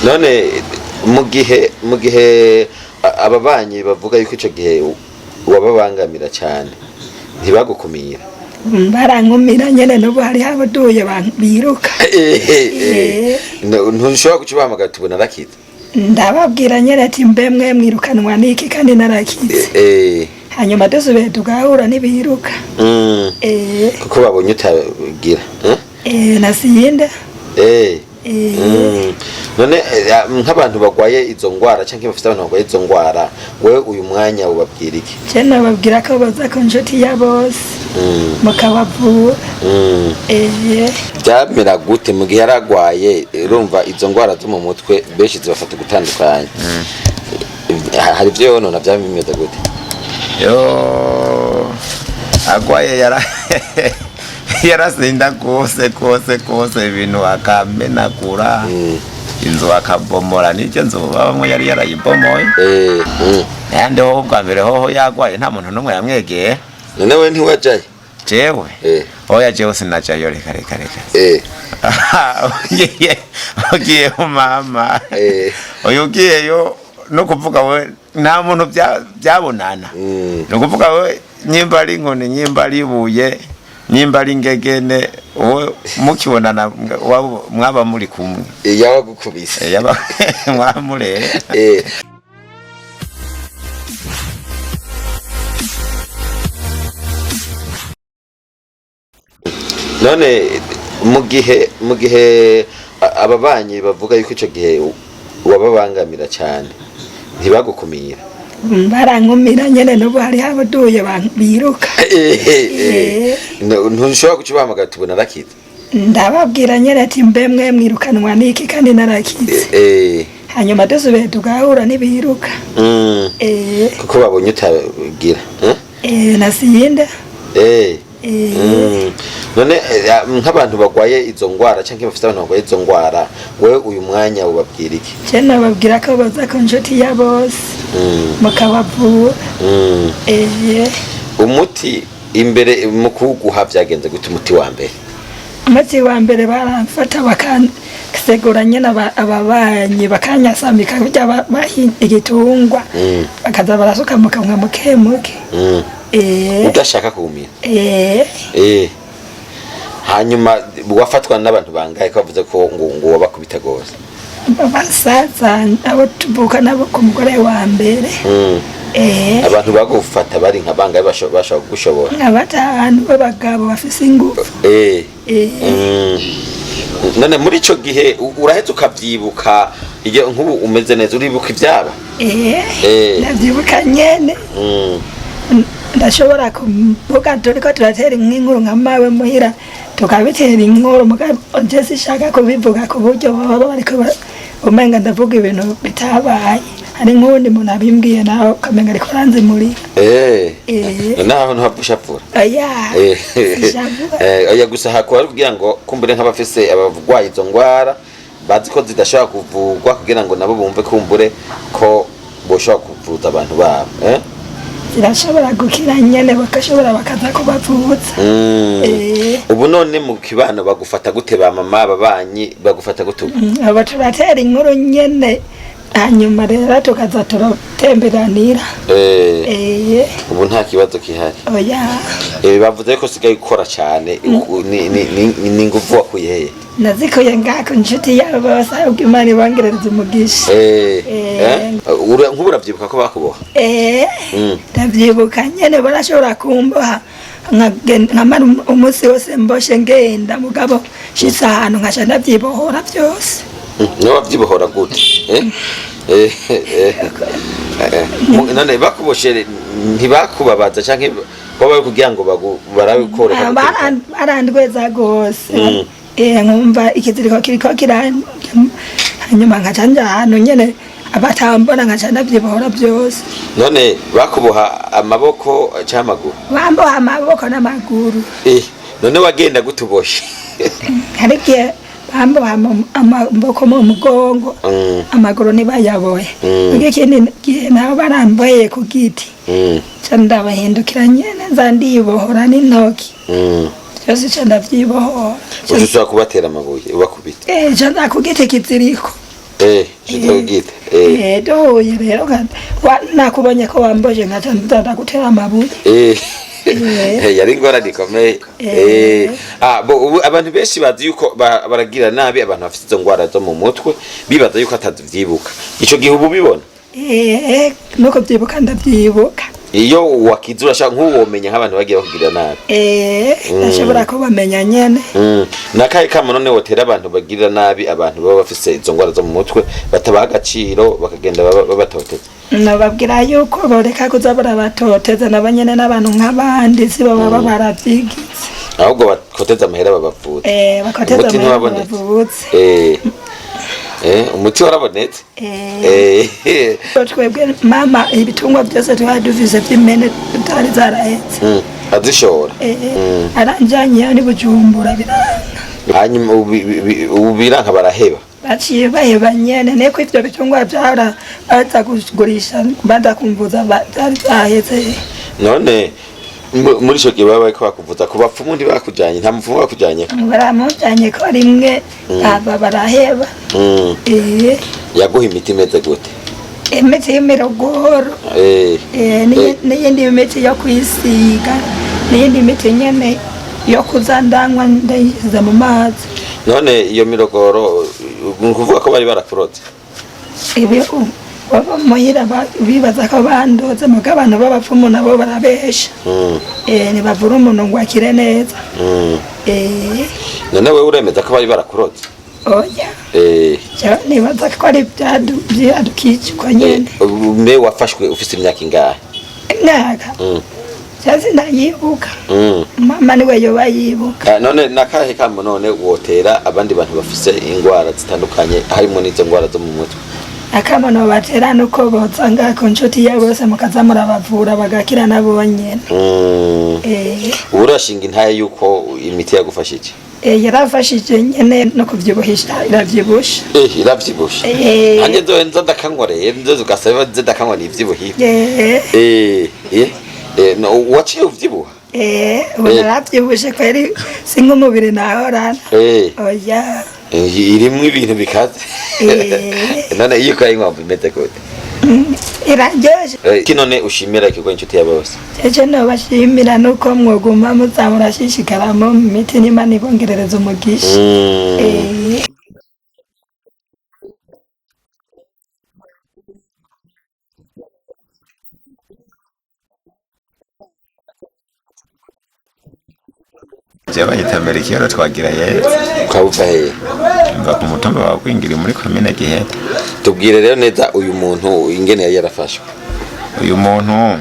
None mu gihe ababanyi bavuga yuko ico gihe wababangamira cyane, ntibagukumira? Barankumira nyene, n'ubu hariho abaduye biruka. Ntushobora guca ubahamagara tubona arakize? Ndababwira nyene ati: "Mbe mwe mwirukanwa n'iki kandi narakize?" Hanyuma dusubiye tugahura ntibiruka. Kuko babonye utagira, eh? Nasinda. None nk'abantu bagwaye izo ngwara canke bafite abantu bagwaye izo ngwara, wewe uyu mwanya ubabwira iki? Je nababwira ko baza ku nshuti ya bose mukabavura. Byamera gute mu gihe yaragwaye? Urumva izo ngwara zo mu mutwe benshi zibafata gutandukanye. Hari ibyo yonona, byaba bimeze gute? Yo agwaye yarasinda rwose rwose rwose, ibintu akamenagura, inzu akabomora, n'ibyo nzu babamwe yari yarayibomoye. Nayandi hoho bwa mbere hoho yagwaye nta muntu n'umwe yamwegeye. None we ntiwajaye? Jewe? Oya, jewe sinajayo, reka reka reka. Ugiye mama, uyu ugiyeyo no kuvuga we nta muntu byabonana. Ni ukuvuga we nyimba ari inkoni, nyimba ari ibuye, nyimba ari ingegene, wowe mukibonana mwaba muri kumwe. Yabagukubise. Mwaba murera. None mu gihe ababanyi bavuga yuko ico gihe wababangamira cyane, ntibagukumira? Barankumira nyene, n'ubu hariho abaduye biruka. Ntushobora guca ubahamagara tubona arakize? Ndababwira nyene ati: "Mbe mwe mwirukanwa n'iki kandi narakize?" Hanyuma dusubiye tugahura ntibiruka. Kuko babonye utagira, eh? Nasinda. None nk'abantu bagwaye izo ngwara canke bafite abantu bagwaye izo ngwara, wewe uyu mwanya ubabwira iki? Je nababwira ko baza ku nshuti ya bose mukabavura. Umuti imbere mu kuwuguha vyagenze gute, umuti wa mbere? Umuti wa mbere baramfata bakasegura nyene, ababanyi bakanyasamika kurya baha igitungwa, bakaza barasuka mu kanwa muke muke. Udashaka kuwumira? Eh. Hanyuma wafatwa n'abantu bangahe, ko bavuze ko ngo wabakubita gose? Basaza abo tuvuka nabo ku mugore wa mbere. Abantu bagufata bari nka bangahe bashobora kugushobora? Nka batanu b'abagabo bafise ingufu. None muri ico gihe uraheza ukavyibuka igihe nk'ubu umeze neza, uribuka ivyaba? Eh. Ndavyibuka nyene. Ndashobora kuvuga turiko turatera inkuru nka mawe muhira, tukabitera inkuru, mugabo je sishaka kubivuga ku buryo baba bariko umenga ndavuga ibintu bitabaye. Hari nk'uwundi muntu abimbwiye nawe ukamenga ariko aranzimurira. Naho ntuhavushavura? Oya. Sishavura. Oya, gusa hakuba ari kugira ngo kumbure nk'abafise abarwaye izo ngwara bazi ko zidashobora kuvurwa, kugira ngo nabo bumve kumbure ko boshobora kuvuza abantu babo, eh? Zirashobora gukira nyene, bakashobora bakaza kubavuza. Ubu none mu kibano bagufata gute? Ba mama, ababanyi bagufata gute ubu? Abo turatera inkuru nyene, hanyuma rero tukaza turatemberanira. Ubu nta kibazo gihari? Oya. Bavuze ko usigaye ukora cyane. Ni inguvu wakuye hehe? Nazikuye ngako inshuti yabo bose, ahubwo Imana ibongerereza umugisha. Nk'ubu uravyibuka ko bakuboha? Ndavyibuka nyene, barashobora kumboha nkamara umunsi wose mboshe ngenda, mugabo nshitse ahantu nkaca ndavyibohora vyose. Niwe wavyibohora gute? None bakuboshe ntibakubabaza canke baba kugira ngo barabe ko reka? Barandweza gose. Nkumva ikiziriko kiriko kira, hanyuma nkaca nja ahantu nyene abatambona, nkaca ndavyibohora vyose. None bakuboha amaboko canke amaguru? Bamboha amaboko n'amaguru. None wagenda gute uboshe? Hari igihe bamboha amaboko mu mugongo, amaguru ntibayabohe. Muga ikindi gihe nabo baramboheye ku giti, ca ndabahindukira nyene nza ndibohora n'intoki. Vyose ca ndavyibohora. Uca usubira kubatera amabuye ubakubita? Ca nza ku giti kiziriko. Shitse ku giti. Eh. Duhuye rero nakubonye ko wamboje nkaca ndagutera amabuye. Yari ingorane ikomeye. Bo ubu abantu benshi bazi yuko baragira nabi abantu bafite izo ngwara zo mu mutwe, bibaza yuko atavyibuka. Ico gihe ubu ubibona? Nuko byibuka, ndabyibuka. Iyo wakize urashaka nk'uwomenya nk'abantu bagiye bakugirira nabi? Ndashobora kubamenya nyene. Nakahe kamo none wotera abantu bagirira nabi abantu baba bafise izo ngwara zo mu mutwe, batabaha agaciro, bakagenda babatoteza? Nababwira yuko boreka kuza barabatoteza, nabo nyene n'abantu nk'abandi, si bo baba baravyigize. Ahubwo bakoteza amahera babavuza. Bakoteza Umuti amahera ntiwabonetse? babavutse. Umuti warabonetse? Twebwe mama ibitungwa byose twari dufise vy'impene tutari zarahetse. Azishora. Aranjanye ni Bujumbura, biranga. Hanyuma ubu biranka, baraheba? Baciye baheba nyene, niko ivyo bitungwa vyahora baza kugurisha baza kumvuza vyari vyaheze. None muri ico gihe baba bariko bakuvuza, ku bapfumu ntibakujanye? Nta mupfumu bakujanye? Baramujanye ko rimwe, aba baraheba. Yaguha imiti imeze gute? Imiti y'imirogoro. N'iyindi miti yo kwisiga, n'iyindi miti nyene yo kuza ndanywa ndayishyize mu mazi. None iyo mirogoro ni ukuvuga ko bari barakurotse? Ibi baba muhira bibaza ko bandoze, muga abantu b'abapfumu nabo barabesha. Ntibavura umuntu ngo akire neza. None wewe uremeza ko bari barakurotse? Oya. Jewe nibaza ko ari vyadukijwe nyene. Mbe wafashwe ufise imyaka ingahe? Imyaka jewe sinayibuka. Mama niwe yoba yibuka. None nakahe kamo none wotera abandi bantu bafise ingwara zitandukanye, harimo n'izo ngwara zo mu mutwe? Akamono batera nuko boza ngaha ku nshuti ya bose, mukaza murabavura bagakira nabo nyene. Ubu urashinga intahe yuko imiti yagufashije? Yarafashije nyene, no kuvyibuhisha iravyibusha. Iravyibusha. Nanjye nzo ndakanywa rero, nzo ugasaba nze ndakanywa nivyibuhire. No, waciye uvyibuha? Ubu naravyibushe kweri, si nk'umubiri nahorana. Oya. Irimwo ibintu bikaze. None iyo ukayinywa wumva imeze gute? Iraryoshe. Ki none ushimira ikigo Inshuti ya Bose? Ejo nobashimira nuko mwoguma muza murashishikara mu miti, n'Imana ibongerereza umugisha. Je banyita Melchior Twagira Yezu. Ukaba uva hehe? Mva ku mutumba wa Gwingiri muri komine Giheta. Tubwire rero neza uyu muntu ingene yari yarafashwe. Uyu muntu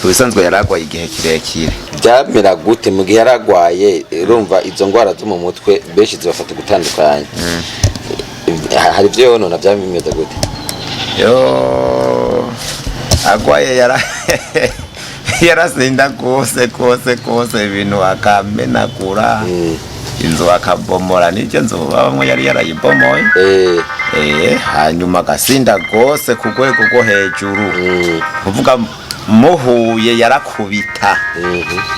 ubusanzwe yaragwaye igihe kirekire. Byamera gute mu gihe yaragwaye? Urumva izo ngwara zo mu mutwe benshi zibafata gutandukanye, hari ibyo yonona, byaba bimeze gute? Yo agwaye yarasinda rwose rwose rwose, ibintu akamenagura, inzu akabomora, n'iryo nzu babamwe yari yarayibomoye. Hanyuma agasinda rwose ku rwego rwo hejuru, kuvuga muhuye yarakubita,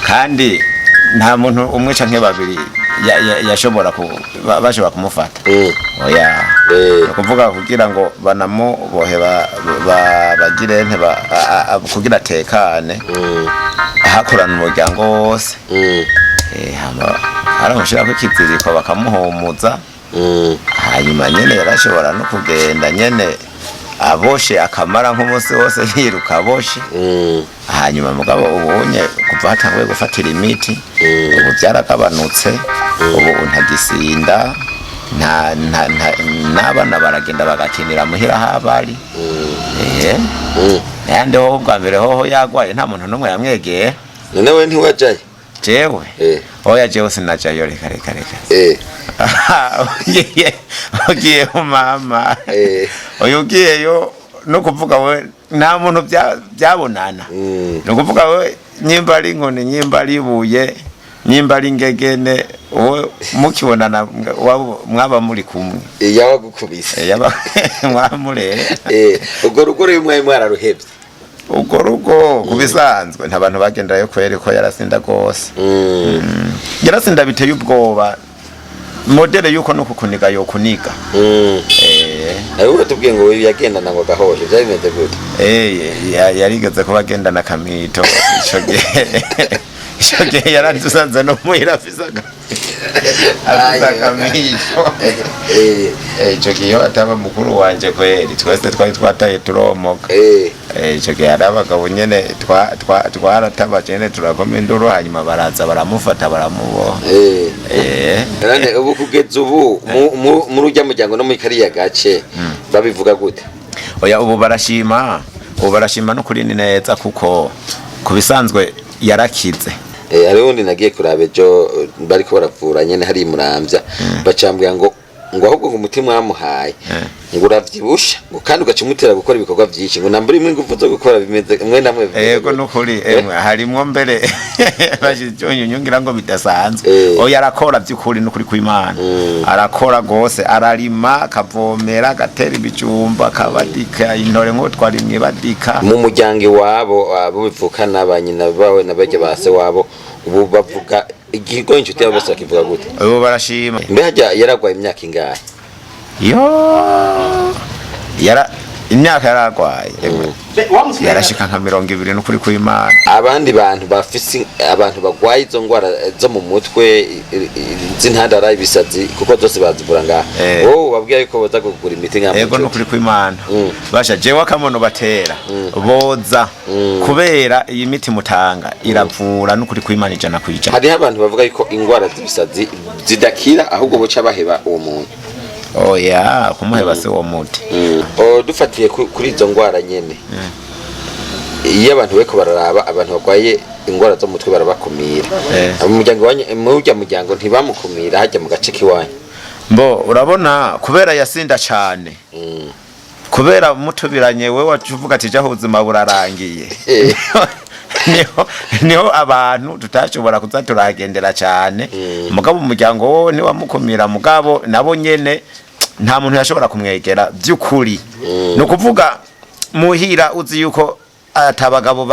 kandi nta muntu umwe canke babiri yashobora bashobora kumufata. Oya. Ni ukuvuga kugira ngo banamubohe, bagire nte kugira atekane, hakorana umuryango wose. Hama haramushirako ikiziriko bakamuhumuza. Hanyuma nyene yarashobora no kugenda nyene aboshe, akamara nk'umunsi wose yiruka aboshe. Hanyuma mugabo ubunye kuva hatanguye gufatira imiti, ubu byaragabanutse, ubu ntagisinda, nta nta nta n'abana baragenda bagakinira muhira aho abari. Nayandi hoho bwa mbere hoho yagwaye nta muntu n'umwe yamwegera. None we ntiwajaye? Jewe? Oya, jewe sinajayo, reka reka reka. Ugiye mama, uyu ugiyeyo no kuvuga we nta muntu byabonana. Ni ukuvuga we nyimba ari inkoni, nyimba ari ibuye, nyimba ari ingegene, wowe mukibonana mwaba muri kumwe. Yabagukubise. Mwamurera. Ubwo rugo rero mwari mwararuhevye? Urwo rugo ku bisanzwe nta bantu bagendayo kweri, ko yarasinda rwose. Yarasinda biteye ubwoba, modèle yuko no kukuniga yokuniga. Nawe watubwiye ngo yagendana ngo gahoshe, byari bimeze gute? Yarigeze kuba agendana akamito ico gihe. Ico gihe yaradusanze no muhira afise akamito. Ico gihe iyo ataba mukuru wanje kweri twese twari twataye turomoka. Ico gihe hari abagabo nyene twaratabaje nyene turakoma induru, hanyuma baraza baramufata baramuboha. None ubu kugeza ubu muri urya muryango no muri kariya gace babivuga gute? Oya, ubu barashima, ubu barashima no kuri ni neza, kuko ku bisanzwe yarakize. Hariho undi nagiye kuraba ejo, bariko baravura nyene hari Muramvya, bacambwira ngo ahubwo ngo umutima wamuhaye ngo uravyibusha, ngo kandi ugaca umutera gukora ibikorwa vyinshi, ngo nambura imwe ingufu zo gukora bimeze mwe namwe bimeze Ego gute? Nukuri emwe harimwo mbere bashize ngira ngo bidasanzwe. Oya, arakora by'ukuri, nukuri kw'Imana. Arakora gose, ararima, akavomera, agatera ibijumba, akabadika intore nk'uko twarimwe badika. Mu muryango iwabo abo bivukana, ba nyina bawe na barya ba se wabo, ubu bavuga igigo inshuti yabo bose bakivuga gute? Ubu barashima. Mbe harya yaragwaye imyaka ingahe? Yo, yara imyaka yaragwaye emwe yarashika nka 20, nukuri kw'Imana. Abandi bantu bafise abantu bagwaye izo ngwara zo mu mutwe z'intandara, ibisazi, kuko zose bazivura ngaha, wowe ubabwira yuko boza kugura imiti nka Ego, nukuri kw'Imana. Basha jewe akamono batera boza, kubera iyi miti mutanga iravura, nukuri kw'Imana, 100%. Hariho abantu bavuga yuko ingwara z'ibisazi zidakira, ahubwo boca baheba uwo muntu. Oya, kumuheba si uwo muti. Dufatiye kuri izo ngwara nyene, iyo abantu bariko bararaba abantu barwaye ingwara zo mu mutwe barabakumira. Mu muryango wanyu, muri urya muryango ntibamukumira hajya mu gace k'iwanyu? Mbo urabona kubera yasinda cane, kubera mutubiranye we wacuvuga ati jaho ubuzima burarangiye, niho abantu tutashobora kuza turagendera cane. Mugabo umuryango wo ntiwamukumira, mugabo nabo nyene nta muntu yashobora kumwegera by'ukuri. Ni ukuvuga muhira uzi yuko atabagabo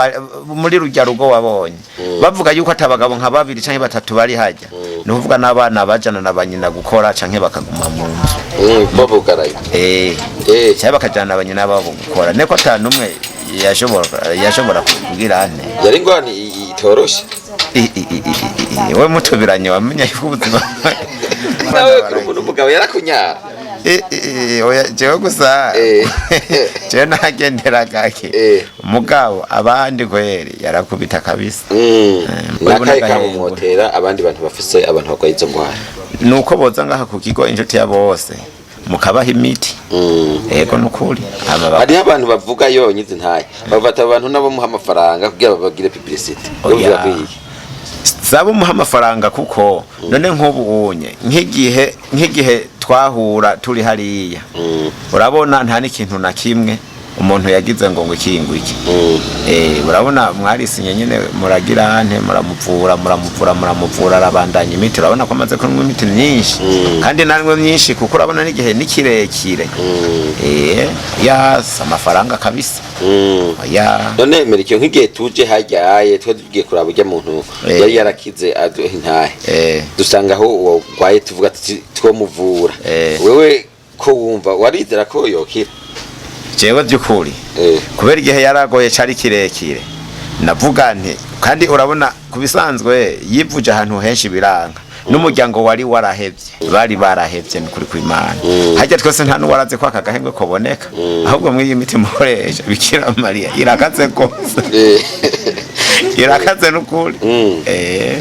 muri rujya rugo wabonye bavuga yuko atabagabo nka babiri canke batatu bari hajya, ni ukuvuga n'abana bajana na banyina gukora canke bakaguma mu nzu. Babugaraye. Cyangwa bakajana na banyina babo gukora, niko ata n'umwe yashobora kugira ane. Yari ingwara itoroshe. We mutubiranye wamenya yuko ubuzima Nawe kuri umuntu umugabo yarakunyara? Oya, jewe gusa jewe nagendera gake, mugabo abandi kweri yarakubita kabisa. Nakahe kamumotera abandi bantu bafise abantu barwaye izo ngwara? Nuko boza ngaha ku kigo Inshuti ya Bose mukabaha imiti. Ego, nukuri. Hariho abantu bavuga yonyize ntaye bafata abantu nabo muha amafaranga kugira babagire publicity. Oya. Saba umuha amafaranga, kuko none nk'ubu unye nk'igihe twahura turi hariya, urabona nta n'ikintu na kimwe umuntu yagize ngo ikingwiki. Urabona mwarisinye nyene, muragira nte, muramuvura, muramuvura, muramuvura, arabandanya imiti. Urabona ko amaze kunywa imiti myinshi, kandi nanywe myinshi, kuko urabona n'igihe ni kirekire. Yasa amafaranga kabisa. Ya. None Merikiyo, nk'igihe tuje hajyaye twe tugiye kuraba urya muntu yari yarakize aduha intahe, dusanga aho uwo urwaye, tuvuga tuti twomuvura. Wewe ko wumva warizera ko yokira? Jewe by'ukuri, kubera igihe yaragoye cari kirekire, navuga nti kandi urabona ku bisanzwe yivuje ahantu henshi biranga, n'umuryango wari warahevye, bari barahevye, ni kuri kw'Imana. Harya twese nta n'uwarazi ko aka gahengwe koboneka, ahubwo mw'iyi miti mukoresha, Bikira Mariya, irakaze rwose, irakaze n'ukuri.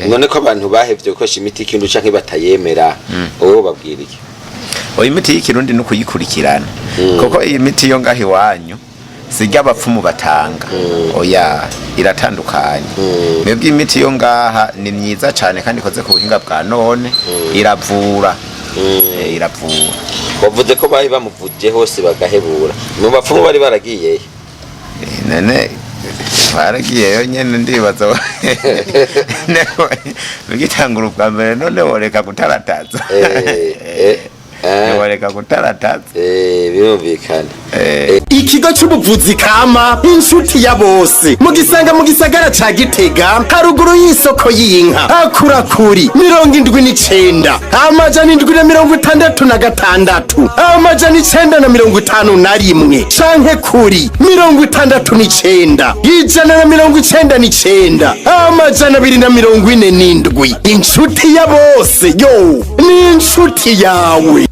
None ko abantu bahevye gukoresha imiti y'ikirundi canke batayemera, wowe babwira iki? Oya, imiti y'ikirundi ni ukuyikurikirana, kuko iyi miti yo ngaho iwanyu sijya abapfumu batanga, oya, iratandukanye. Mwebwe imiti yo ngaha ni myiza cyane kandi ikoze ku buhinga bwa none, iravura. Iravura. Wavuze ko bari bamuvuje hose bagahebura, mu bapfumu bari baragiyeyo? None twaragiyeyo nyene, ndibaza bigitangura ubwa mbere, none woreka gutarataza? Ntiworeka gutarataza. Birumvikana. Ikigo c'ubuvuzi kama Inshuti ya Bose mugisanga mu gisagara ca Gitega, haruguru y'isoko y'inka. Akura kuri 79 766 951 canke kuri 69 199 247. Inshuti ya Bose yo ni inshuti yawe.